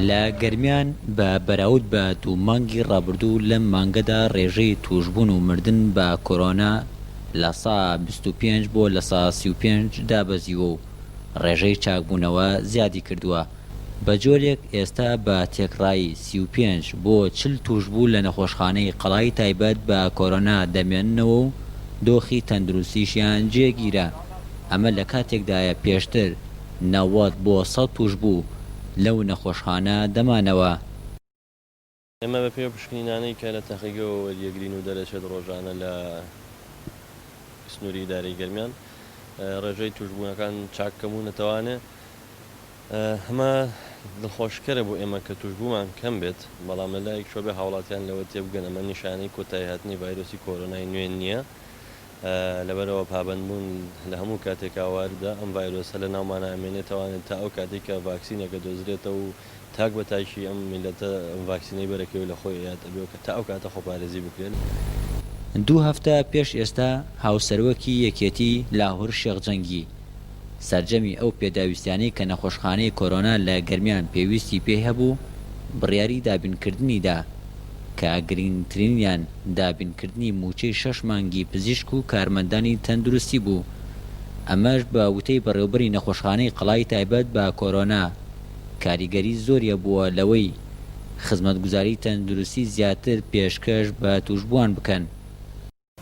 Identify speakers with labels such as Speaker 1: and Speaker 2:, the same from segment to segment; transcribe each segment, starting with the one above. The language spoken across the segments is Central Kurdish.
Speaker 1: لە گەرمیان بە بەراورد بە دوو مانگی ڕابردوو لەم مانگەدا ڕێژەی تووشبوون و مردن بە کۆرۆنا 25% بۆ 35% دابەزیوە و ڕێژەی چاکبوونەوە زیادی کردووە بە جۆرێک ئێستا بە تێکڕایی 35 بۆ 40 تووشبوو لە نەخۆشخانەی قەڵای تایبەت بە کۆرۆنا دەمێننەوە و دۆخی تەندروستیشیان جێگیرە. ئەمە لە کاتێکدایە پێشتر 90 بۆ 100 تووشبوو لەو نەخۆشخانە دەمانەوە.
Speaker 2: ئێمە بە پێی ئەو پشکنینانەی کە لە تاقیگەوە وەریەگرین و دەرەچێت ڕۆژانە لە سنووری ئیدارەی گەرمیان ڕێژەی تووشبوونەکان چاک کەمبوونەتەوانێ. ئەمە دڵخۆشکەرە بۆ ئێمە کە تووشبوومان کەم بێت، بەڵام لە لایەکیشەوە بێ هاوڵاتیان لەوە تێبگەن ئەمە نیشانەی کۆتاییهاتنی ڤایرۆسی کۆرۆنای نوێ نییە. لەبەرئەوە پابەندبوون لە هەموو کاتێکا واردە ئەم ڤایرۆسە لە ناومانا ئەمێنێتەوانێت تا ئەو کاتەی کە ڤاکسینێک ئەدۆزرێتەوە و تاک بە تاکی ئەم میللەتە ئەم ڤاکسینەی بەرەکەوێ لە خۆی ئەیات ئەبێ کە تا ئەو کاتە خۆپارێزی بکرێت.
Speaker 1: دوو هەفتە پێش ئێستا هاوسەرۆکی یەکێتی لاهور شێخ جەنگی سەرجەمی ئەو پێداویستیانەی کە نەخۆشخانەی کۆرۆنا لە گەرمیان پێویستی پێی هەبوو بڕیاری دابینکردنی دا کە گرنگترینیان دابینکردنی مووچەی شەش مانگی پزیشک و کارمەندانی تەندروستی بوو، ئەمەش بە وتەی بەڕێوبەری نەخۆشخانەی قەڵای تایبەت بە کۆرۆنا کاریگەری زۆری هەبووە لەوەی خزمەتگوزاری تەندروستی زیاتر پێشکەش بە تووشبووان بکەن.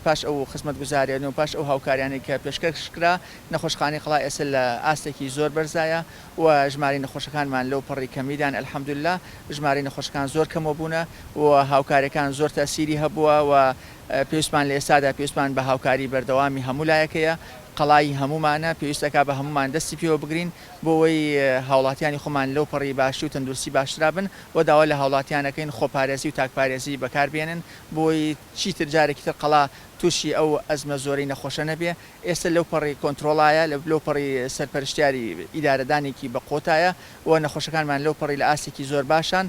Speaker 3: پاش ئەو خزمەتگوزاریانە و پاش ئەو هاوکاریانەی کە پێشکەش کرا، نەخۆشخانەی قەڵا ئێستا لە ئاستێکی زۆر بەرزایە و ژمارەی نەخۆشەکانمان لەو پەڕی کەمیدان الحمدللە ژمارەی نەخۆشەکان زۆر کەمەوە بوونە و هاوکاریەکان زۆر تەئسیری هەبووە و پێویستمان لە ئێستادا پێویستمان بە هاوکاری بەردەوامی هەموو لایەکەیە قەڵای هەموومانە پێویست ئەکا بە هەموومان دەستی پێوە بگرین بۆ ئەوەی هاوڵاتیانی خۆمان لەو پەڕی باشی و تەندروستی باشترا بن و داوا لە هاوڵاتیان ئەکەین خۆپارێزی و تاکپارێزی بەکار بێنن بۆ ئەوەی چیتر جارێکی تر قەڵا تووشی ئەو ئەزمە زۆرەی نەخۆشە نەبێ، ئێستە لەو پەڕی کۆنترۆڵایە، لەو پەڕی سەرپەرشتیاری ئیدارەدانێکی بە قوتایە و نەخۆشەکانمان لەو پەڕی لە ئاستێکی زۆر باشان.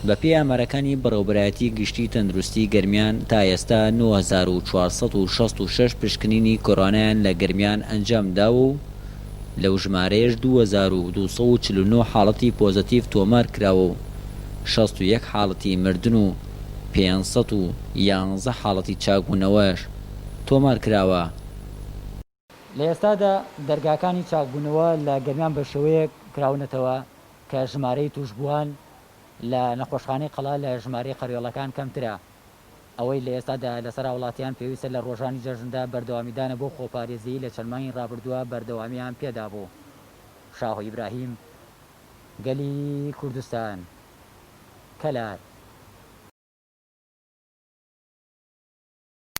Speaker 1: بەپێی ئامارەکانی بەڕێوەبەرایەتی گشتی تەندروستی گەرمیان تا ئێستا 9466 پشکنینی کۆرۆنایان لە گەرمیان ئەنجامداوە و لەو ژمارەیەش 2249 حاڵەتی پۆزەتیڤ تۆمارکراوە و 61 حاڵەتی مردن و 511 حاڵەتی چاکبوونەوەش تۆمارکراوە. لە ئێستادا دەرگاکانی چاکبوونەوە لە گەرمیان بەشێوەیەک کراونەتەوە کە ژمارەی تووشبووان لە نەخۆشخانەی قەڵا لە ژمارەی قەروێڵەکان کەمترە. ئەوەی لە ئێستادا لەسەر هاوڵاتیان پێویستە لە ڕۆژانی جەژندا بەردەوامیدانە بۆ خۆپارێزیی لە چەند مانگی ڕابردووە بەردەوامیان پێدابوو. شاهۆ ئیبراهیم، گەلی کوردستان، کەلار.